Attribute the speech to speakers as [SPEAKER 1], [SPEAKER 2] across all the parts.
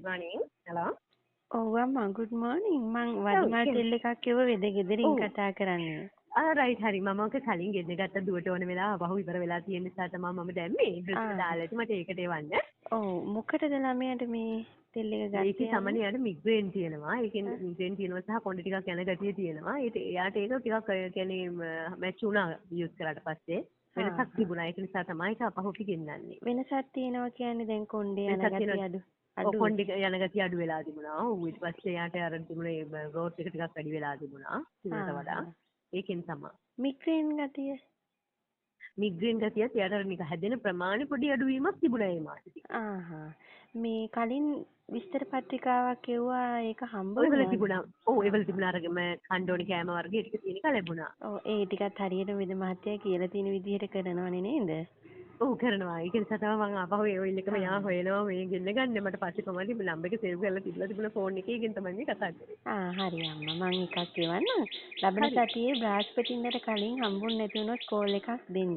[SPEAKER 1] Good morning. Hello.
[SPEAKER 2] ඔව් අම්මා, good morning. මං වදමල් තෙල් එකක් කිව්ව වෙද ගෙදරින් කතා කරන්නේ.
[SPEAKER 1] ආ රයිට්, හරි. මම ඔක කලින් ගෙන්න ගත්ත දුවට ඕන වෙලාව අපහු ඉවර වෙලා තියෙන නිසා තමයි මම දැම්මේ. ඉතින් දාලා ඇති මට ඒකට එවන්න.
[SPEAKER 2] ඔව්, මොකටද ළමයාට මේ තෙල් එක ගත්තේ?
[SPEAKER 1] ඒකේ සමනේ යාට මිග්‍රේන් තියෙනවා. ඒකෙන් මිග්‍රේන් තියෙනවා සහ කොණ්ඩේ ටිකක් යන ගතිය තියෙනවා. ඒත් එයාට ඒක ටිකක් කියන්නේ මැච් වුණා යූස් කරාට පස්සේ. වෙනසක් තිබුණා. ඒක නිසා තමයි ඒක අපහු අපි ගෙන්නන්නේ.
[SPEAKER 2] වෙනසක් තියෙනවා කියන්නේ දැන් කොණ්ඩේ යන ගතිය අඩු.
[SPEAKER 1] ඔව්, කොණ්ඩේ යන ගතිය අඩු වෙලා තිබුණා. ඔව්, ඊට පස්සේ එයාට අර තිබුණේ ග්‍රෝත් එක ටිකක් වැඩි වෙලා තිබුණා තිබුණට වඩා. ඒකෙන් තමයි.
[SPEAKER 2] මිග්‍රේන් ගතිය?
[SPEAKER 1] මිග්‍රේන් ගතියත් එයාට අර නිකන් හැදෙන ප්‍රමාණය පොඩි අඩුවීමක් තිබුණා ඒ මාසෙ.
[SPEAKER 2] ආහා. මේ කලින් විස්තර පත්‍රිකාවක් එව්වා, ඒක හම්බ වුණා?
[SPEAKER 1] ඒවල තිබුණා. ඔව්, ඒවල තිබුණා අර මම කන්න ඕනි කෑම වර්ග ඒ ටික තියෙන එක ලැබුණා.
[SPEAKER 2] ඔව්, ඒ ටිකත් හරියට වෙද මහත්තයා කියලා තියෙන විදිහට කරනවනේ නේද?
[SPEAKER 1] ඔව්, කරනවා. ඒක නිසා තමයි මං ආපහු ඒ ඔයිල් එකම යා හොයනවා මේ ගෙන්න ගන්න. මට පස්සේ කොහමද නම්බර් එක සේව් කරලා තිබිලා තිබුණ ෆෝන් එකේ ඒකෙන් තමයි මේ කතා කරේ.
[SPEAKER 2] ආ හරි අම්මා, මං එකක් එවන්නම්. ලබන සතියේ බ්‍රහස්පතින්දට කලින් හම්බුනේ නැති වුණොත් කෝල් එකක් දෙන්න.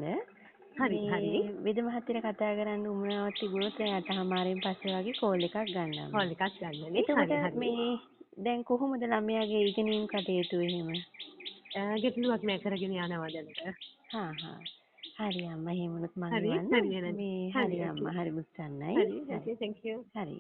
[SPEAKER 1] හරි හරි.
[SPEAKER 2] වෙද මහත්තයට කතා කරන්න උවමනාවක් තිබුණොත් දැන් 8:30න් පස්සේ වගේ කෝල් එකක් ගන්න.
[SPEAKER 1] කෝල් එකක් ගන්න නේ.
[SPEAKER 2] හරි හරි. මේ දැන් කොහොමද ළමයාගේ ඉගෙනීම් කටයුතු එහෙම?
[SPEAKER 1] ගැටලුවක් නෑ, කරගෙන යනවා දැනට.
[SPEAKER 2] හා හා. හරි අම්මා, එහෙම වුණොත් මං එවන්නම්. මේ හරි අම්මා, හරි බුස්සන්නයි.
[SPEAKER 1] හරි, thank you.
[SPEAKER 2] හරි.